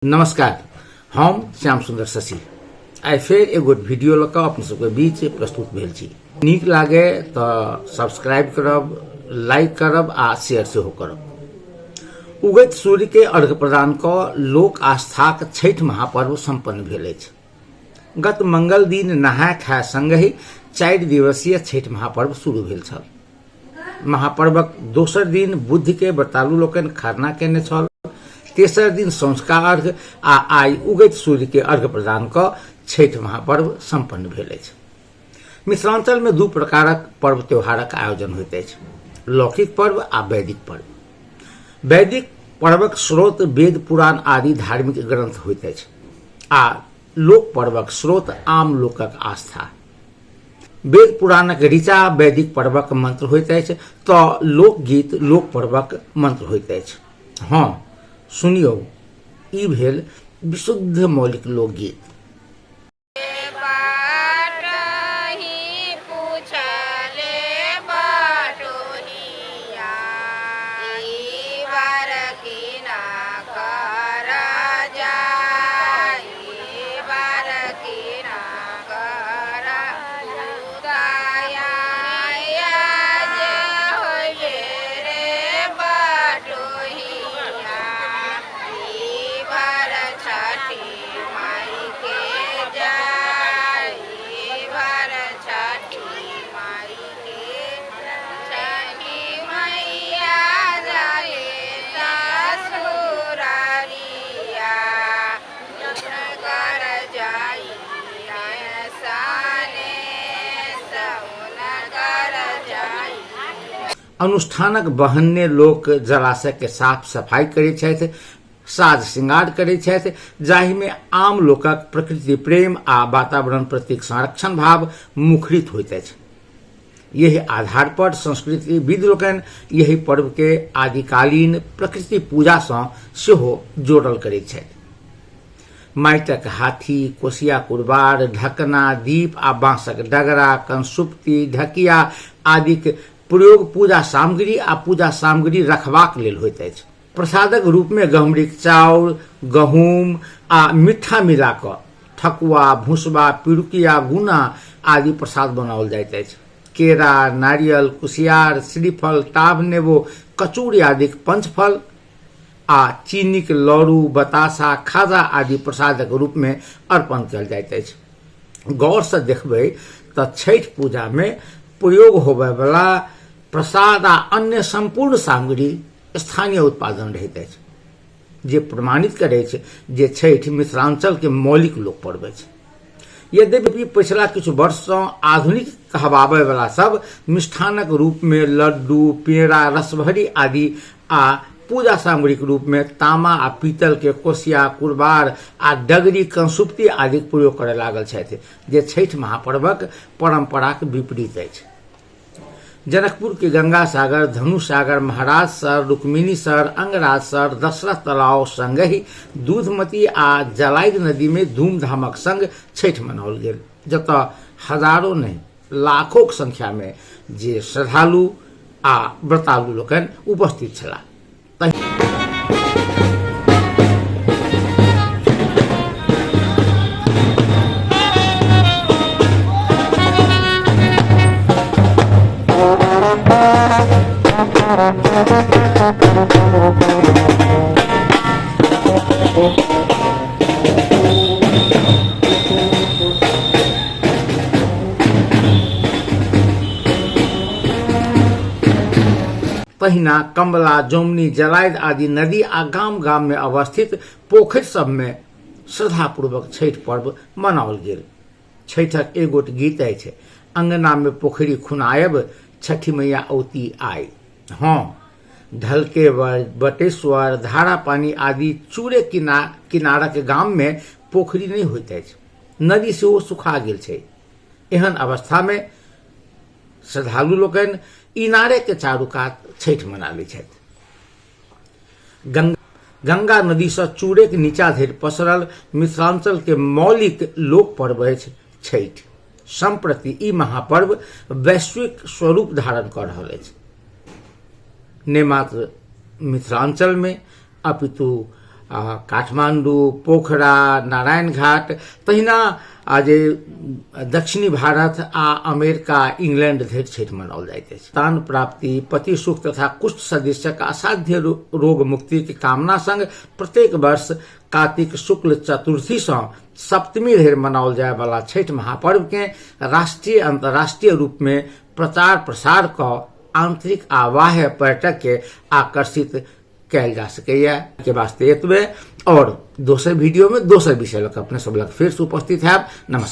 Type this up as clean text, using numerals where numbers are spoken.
नमस्कार, हम श्याम सुंदर शशि आइ फेर एगो वीडियो लऽ कऽ अपने सबके बीच प्रस्तुत भेल छी। नीक लागे तऽ सब्सक्राइब करब, लाइक करब आ शेयर सेहो करब। उगैत सूर्य के अर्घ प्रदान कऽ लोक आस्थाक छठि महापर्व सम्पन्न भेल अछि। गत मंगल दिन नहाय खाय संगहि 4 दिवसीय छठि महापर्व शुरू भेल छल। महापर्वक दोसर दिन बुध के व्रतालु लोकनि खरना केने छल। तेसर दिन सौंझका अर्घ आ आइ उगैत सूर्य के अर्घ प्रदान कऽ छठि महापर्व सम्पन्न भेल अछि। मिथिलांचल में 2 प्रकारक पर्व त्योहारक आयोजन होइत अछि, लौकिक पर्व आ वैदिक पर्व। वैदिक पर्वक स्रोत वेद पुराण आदि धार्मिक ग्रंथ होइत अछि आ लोक पर्वक स्रोत आम लोकक आस्था। वेद पुराणक ऋचा वैदिक पर्वक मंत्र होइत अछि तऽ लोकगीत लोक पर्वक मंत्र होइत अछि। हँ सुनियौ, ई भेल विशुद्ध मौलिक लोकगीत। अनुष्ठानक बहन्ने लोक जलाशय के साफ सफाई करैत छथि, साज श्रृंगार करैत छथि, जाहिमे आम लोकक प्रकृति प्रेम आ वातावरण प्रतिक संरक्षण भाव मुखरित होइत अछि। यही आधार पर संस्कृतिविद लोकनि यही पर्व के आदिकालीन प्रकृति पूजा सँ सेहो जोड़ल करैत छथि। माटिक हाथी, कोसिया कुरबार, ढकना, दीप आ बाँसक डगरा, कंसुप्ती, ढकिया आदिक प्रयोग पूजा सामग्री आ पूजा सामग्री रखबाक लेल होइत अछि। प्रसादक रूपमे गहमरीक चाउर, गहूम आ मिठ्ठा मिला कऽ ठकुआ, भुसबा, पिरुकिया, गुना आदि प्रसाद बनाओल जाइत अछि। केरा, नारियल, कुसियार, श्रीफल, टाभ नेबो, कचूर आदिक पंचफल आ चीनीक लड़ू, बतासा, खाजा आदि प्रसादक रूपमे अर्पण कयल जाइत अछि। गौरसँ देखबै तऽ छठि पूजामे प्रयोग होबयवला प्रसाद आ अन्य सम्पूर्ण सामग्री स्थानीय उत्पादन रहैत अछि, जे प्रमाणित करैत जे छठि मिथिलांचल के मौलिक लोक पर्व अछि। यद्यपि पछिला किछु वर्षसँ आधुनिक कहबाबयवला सब मिष्ठानक रूपमे लड्डू, पेड़ा, रसभरी आदि आ पूजा सामग्रीक रूपमे तामा आ पीतल के कोसिया, कुरबार आ डगरी, कंसुप्ती आदिक प्रयोग करय लागल छथि, जे छठि महापर्वक परंपराक विपरीत अछि। जनकपुर के गंगा सागर, धनु सागर, महाराज सर, रुक्मिणी सर, अंगराज सर, दशरथ तलाव संगहि दूधमती आ जलाइद नदी में धूमधामक संग छठि मनाओल गेल, जतऽ हजारों नहीं लाखों के संख्या में जे श्रद्धालु आ व्रतालु लोकनि उपस्थित छलाह। तहिना कमला, जमुनी, जलाइद आदि नदी आ गाम-गाम में अवस्थित पोखरि सब में श्रद्धापूर्वक छठि पर्व मनाओल गेल। छठिक एगोट गीत अछि, अंगना में पोखरि खुनायब, छठि मैया औती आइ। हँ, ढलकेवर, बटेश्वर, धारा पानी आदि चूरे किनारक गाम में पोखरि नहि होइत अछि। नदी सेहो सुखा गेल छै। एहन अवस्था में श्रद्धालु लोकनि इनारे के चारू कात छठि मना लै छथि। गंगा नदी सँ चूड़े के नीचा धरि पसरल मिथिलांचल के मौलिक लोक पर्व अछि छठि। सम्प्रति ई महापर्व वैश्विक स्वरूप धारण कऽ रहल अछि। ने मात्र मिथिलांचल में अपितु काठमांडू, पोखरा, नारायणघाट, तहिना जे दक्षिणी भारत आ अमेरिका, इंग्लैंड धरि छठि मनाओल जाइत अछि। संतान प्राप्ति, पति सुख तथा कुष्ठ सदृशक असाध्य रोग मुक्ति के कामना संग प्रत्येक वर्ष कार्तिक शुक्ल चतुर्थी सँ सप्तमी धरि मनाओल जाय वाला छठि महापर्व के राष्ट्रीय अंतर्राष्ट्रीय रूप में प्रचार प्रसार क आंतरिक आ बाह्य पर्यटक के आकर्षित कयल जा सकैया के वास्ते एतबे, और दोसर वीडियो में दोसर विषय लग अपने सब लग फेर से उपस्थित हैब। नमस्कार।